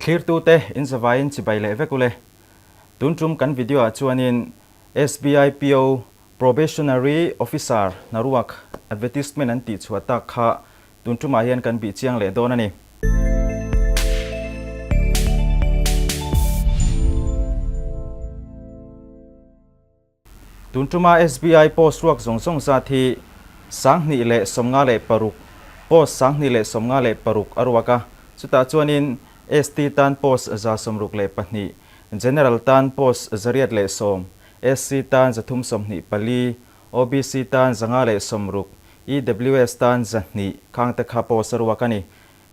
Thlirtute in zavaiin chibai leh vek ule. Tun tum kan video ah chuanin SBI PO Probationary Officer hnaruak advertisement an tih chhuah tak kha tun tumah hian kan bih chiang leh dawn a ni. Tun tuma SBI post ruak zawng zawng zat hi 2056, post 2056 a ruak a, chutah chuanin ST tan post 162, General tan post 810, SC tan 324, OBC tan 560, EWS tan 200 khang te kha post a ruak a ni.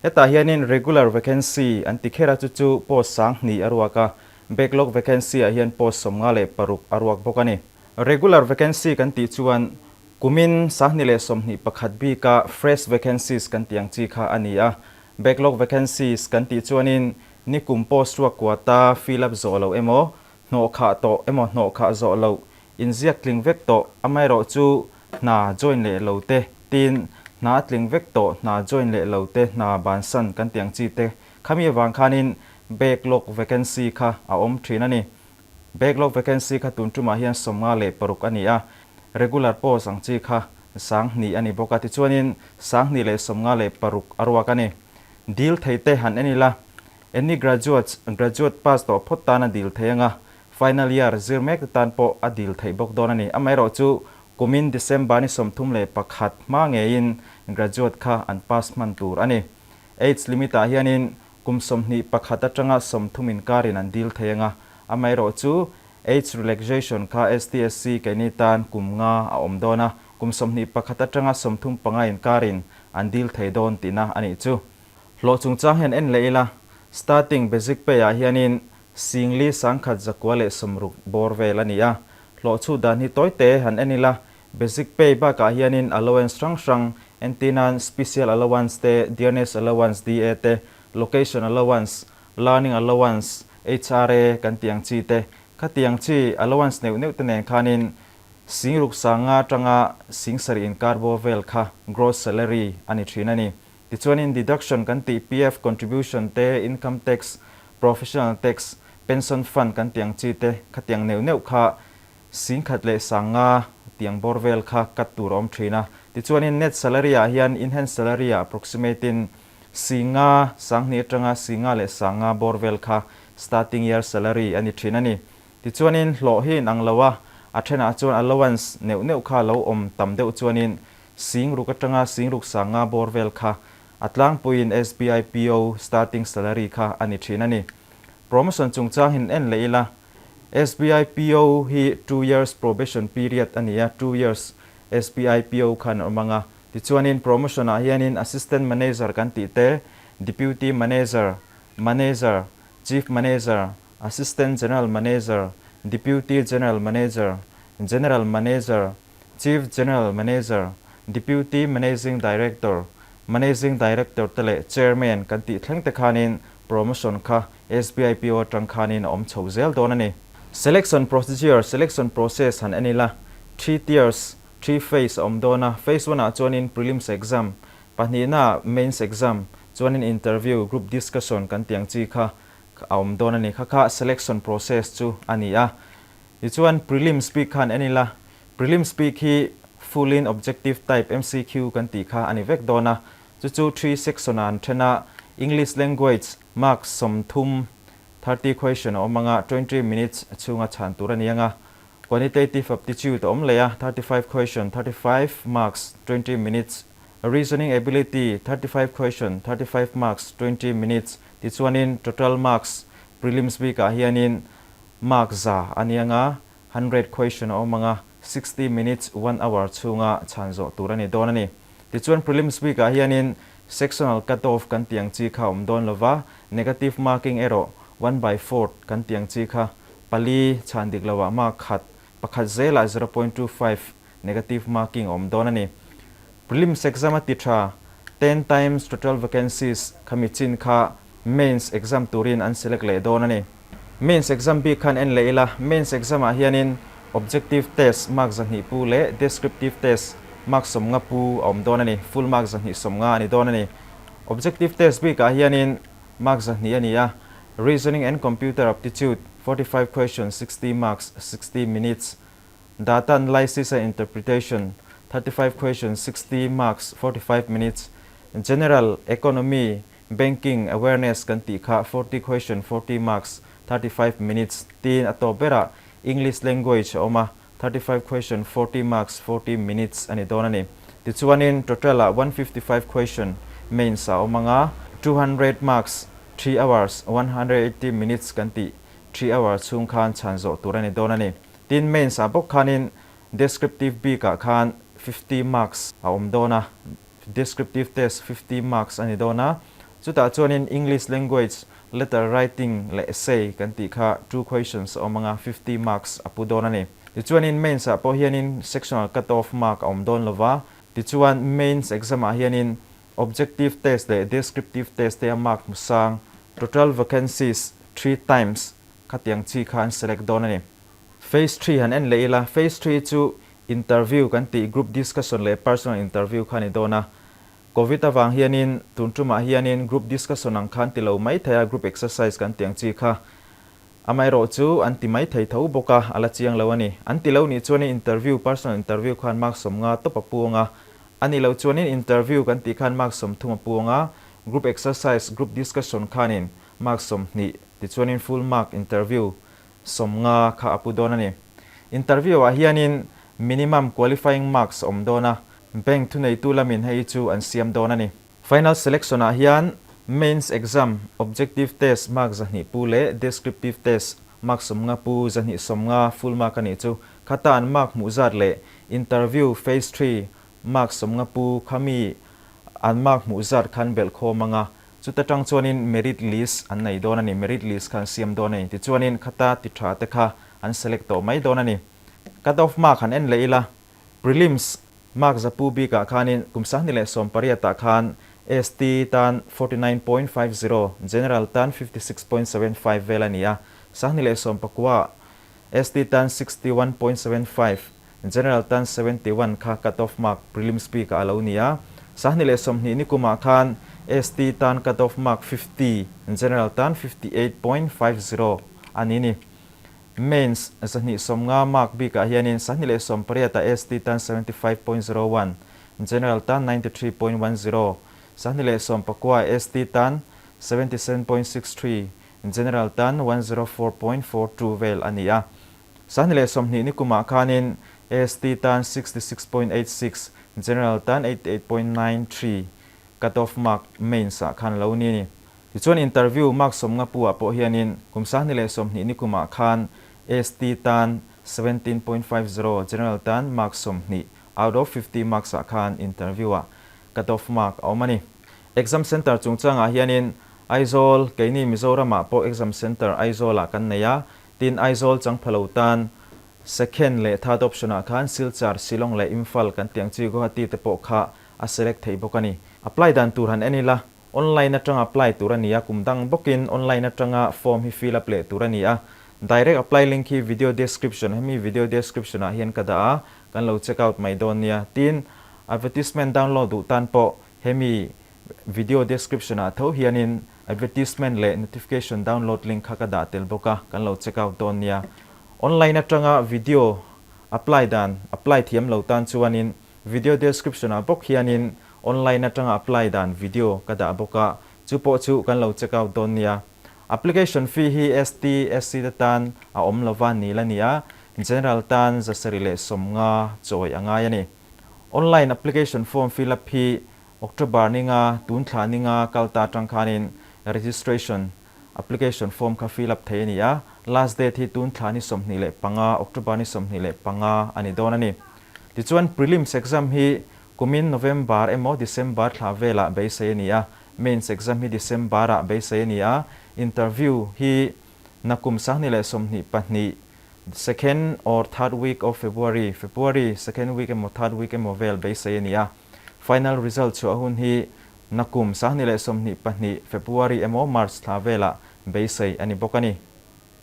Hetah hianin regular vacancy an ti kher a, chu chu post 2000 a ruak a, backlog vacancy ah hian post 56 a ruak bawk a ni. Regular vacancy kan tih chuan kumin 2021 bika fresh vacancies kan tih ang chi kha a ni a, backlog vacancies kan tih chuanin nikum post ruak kuata fill up zawh loh emaw, hnawhkhah tawh emaw hnawhkhah zawh loh, inziak tling vek tawh, amaherawhchu Hna join leh lo te, tin, hna a tling vek tawh, hna join leh lo te, hna bansan kan tih ang chi te, khami avang khanin backlog vacancy kha a awm thin a ni. Backlog vacancy kha tun tumah hian 56 a ni a, regular post ang chi kha 2000 a ni bawk a, tichuanin 2056 a ruak a ni. Dil thei te han en ila, any graduates, graduate pass tawh phawt tan a dil thei anga, Final year zir mek te tan pawh a dil theih bawk dawn a ni. Amaherawhchu, kumin December ni 31 hma ngeiin graduate kha an pass hman tur a ni. Age limit ah hianin kum 21 atanga 30 inkarin an dil thei anga, amaherawhchu age relaxation kha STSC keini tan kum nga a awm dawn a, kum 21 atanga 35 inkarin an dil thei dawn tihna a nih chu. Hlawh chungchang hian en leh ila, starting basic pay ah hianin Singli 1160 bawr vel a ni a, hlawh chhut dan hi tawi te han en ila, basic pay bakah hianin allowance hrang hrang, entirnan special allowance te, dearness allowance, DA, te, location allowance, learning allowance, HRA kan tih ang chi te, khatiang chi allowance neuh neuh te nen khanin Singruk sanga atanga Singsarih inkar bawr vel kha gross salary a ni thin a ni. Tichuanin deduction kan tih PF contribution te, income tax, professional tax, pension fund kan tih ang chi te khatiang neuh neuh kha 10,100 tiang bawr vel kha cut tur a awm thin a. Tichuanin net salary ah hian enhanced salary ah approximate in 5,000 20 atanga 5,100 bawr vel kha starting year salary a ni thin a ni. Tichuanin hlawh hi inang lo a, a thenah chuan allowance neuh neuh kha lo awm tam deuh chuanin Singruk atanga Singruk sanga bawr vel kha a tlangpuiin SBI PO starting salary kha a ni thin a ni. Promotion chungchang hin en leh ila, SBI PO hi 2 years probation period a ni a, 2 years SBI PO khan a awm ang a. Tichuanin promotion ah hianin Assistant Manager kan tih te, Deputy Manager, Manager, Chief Manager, Assistant General Manager, Deputy General Manager, General Manager, Chief General Manager, Deputy Managing Director, Managing Director te leh Chairman kan tih thleng te khanin promotion kha SBI PO atang khanin a awm chho zel dawn a ni. Selection Procedure, Selection process han en ila, three tiers, three phase a awm dawn a, phase one ah chuanin prelims exam, pahnihna ah mains exam, chuanin interview, group discussion kan tih ang chi kha a awm dawn a ni. Kha kha selection process chu a ni a. Tichuan prelims bik khan en ila, prelims bik hi full in objective type MCQ kan tih kha a ni vek dawn a, chu chu three section ah an then a, English language marks 30, 30 question a awm anga 20 minutes chhunga chhan tur a ni anga, quantitative aptitude a awm leh a, 35 question, 35 marks, 20 minutes, reasoning ability, 35 question, 35 marks, 20 minutes, tichuanin total marks prelims bikah hianin Mark 100 a ni anga, 100 question a awm anga, 60 minutes, one hour, chhunga chhan zawh tur a ni dawn a ni. Tichuan prelims bikah hianin sectional cut off kan tih ang chi kha a awm dawn lova, negative marking erawh one by fourth kan tih ang chi kha pali chhan dik loah mark khat, pakhat zelah 0.25 negative marking a awm dawn a ni. Prelims exam a ti tha, 10 times total vacancies khami chin kha mains exam turin an select leh dawn a ni. Mains exam bik khan en leh ila, mains exam ah hianin objective test mark 200 pu leh descriptive test mark 50 pu a awm dawn a ni, full mark 250 a ni dawn a ni. Objective test bikah hianin mark 200 a ni a, Reasoning and Computer Aptitude, 45 questions, 60 marks, 60 minutes, Data Analysis and Interpretation, 35 questions, 60 marks, 45 minutes, General Economy, Banking Awareness kan tih kha 40 question, 40 marks, 35 minutes tiin a tawp berah English Language a awm a, 35 question, 40 marks, 40 minutes a ni dawn a ni. Tichuanin total ah 155 question mains a awm ang a, 200 marks, 3 hours, 180 minutes kan tih 3 hour chhung khan chhan zawh tur a ni dawn a ni. Tin mains ah bawk khanin descriptive bikah khan 50 marks a awm dawn a, Descriptive test 50 marks a ni dawn a, chutah chuanin English language, letter writing leh essay kan tih kha two questions a awm anga 50 marks a pu dawn a ni. Tichuanin mains ah pawh hianin sectional cut off mark a awm dawn lova, tichuan mains exam ah hianin objective test leh descriptive test te a mark hmu sang, total vacancies 3 times khatiang chi kha an select dawn a ni. Phase 3 han en leh ila, phase 3 chu interview kan tih group discussion leh personal interview kha a ni dawn a. Covid avang hianin tun tumah hianin group discussion ang khan ti lo mai thei a, group exercise kan tih ang chi kha amaherawh chu an ti mai thei tho bawk a, a la chiang lo a ni. An ti lo nih chuanin interview, personal interview khan mark 50 tawp a pu ang a, a nih loh chuanin interview kan tih khan mark 30 a pu ang a, group exercise, group discussion khanin mark 20 tichuanin full mark interview 50 kha a pu dawn a ni. Interview ah hianin minimum qualifying marks a awm dawn a, bank thuneitu lamin hei chu an siam dawn a ni. Final selection ah hian mains exam, objective test mark 200 pu leh descriptive test mark 50 pu 250 full mark a nih chu. Khata an mark hmuh zat leh interview phase 3 mark 50 pu khami an mark hmuh zat khan belh khawm anga, chuta tang chuanin merit list an nei dawn a ni, merit list kha an siam dawn a ni. Tichuanin khata ti tha te kha an select tawh mai dawn a ni. Cut off mark han en leh ila, prelims mark 100 pu bikah khanin kum 2018 ah khan ST tan 49.50, General tan 56.75 vel a ni a, 2019 ST tan 61.75, General tan 71 kha cut off mark prelims bikah a lo ni a, 2020 ni kumah khan ST tan cut off mark 50, General tan 58.50 a ni ni. Mains 250 mark bikah hianin 2018 ah ST tan 75.01, General tan 93.10, 2019 ST tan 77.63, General tan 104.42 vel a ni a. 2020 ni kumah khanin ST tan 66.86, General tan 88.93 cut off mark mains ah khan lo ni ni. Tichuan interview mark 50 pu ah pawh hianin kum 2020 ni kumah khan ST tan 17.50, General tan mark 20 out of 50 marks ah khan interview ah cut off mark a awm a ni. Exam center chungchangah hianin Aizawl, keini Mizoram ah pawh exam center Aizawl ah kan nei a, tin Aizawl changphalo tan second leh third option ah khan Silchar, Shillong leh Imphal kan tih ang chi Guwahati te pawh kha a select theih bawk a ni. Apply dan tur han en ila, online atanga apply tur a ni a, kum dang bawkin online atanga form hi fill up leh tur a ni a. Direct apply link hi video description, hemi video description ah hian ka dah a, kan lo check out mai dawn nia. Tin, advertisement download duh tan pawh hemi video description ah tho hianin advertisement leh notification download link kha ka dah tel bawk a, kan lo check out dawn nia. Online atanga video apply dan, apply thiam lo tan chuanin video description ah bawk hianin online atanga apply dan video ka dah bawk a, chu pawh chu kan lo check out dawn nia. Application fee hi ST, SC te tan a awm lova nil a ni a, General tan 750 chawi a ngai a ni. Online application form fill up hi October ninga tun thla ninga kalta atang khanin registration application form kha fill up thei a ni a, last date hi tun thla ni 25, October ni 25 a ni dawn a ni. Tichuan prelims exam hi kumin November emaw December thla velah beisei a ni a, mains exam hi December ah beisei a ni a, interview hi nakum 2022 second or third week of February, February second week emaw third week emaw vel beisei a ni a, final result chhuah hun hi nakum 2022 February emaw March thla velah beisei a ni bawk a ni.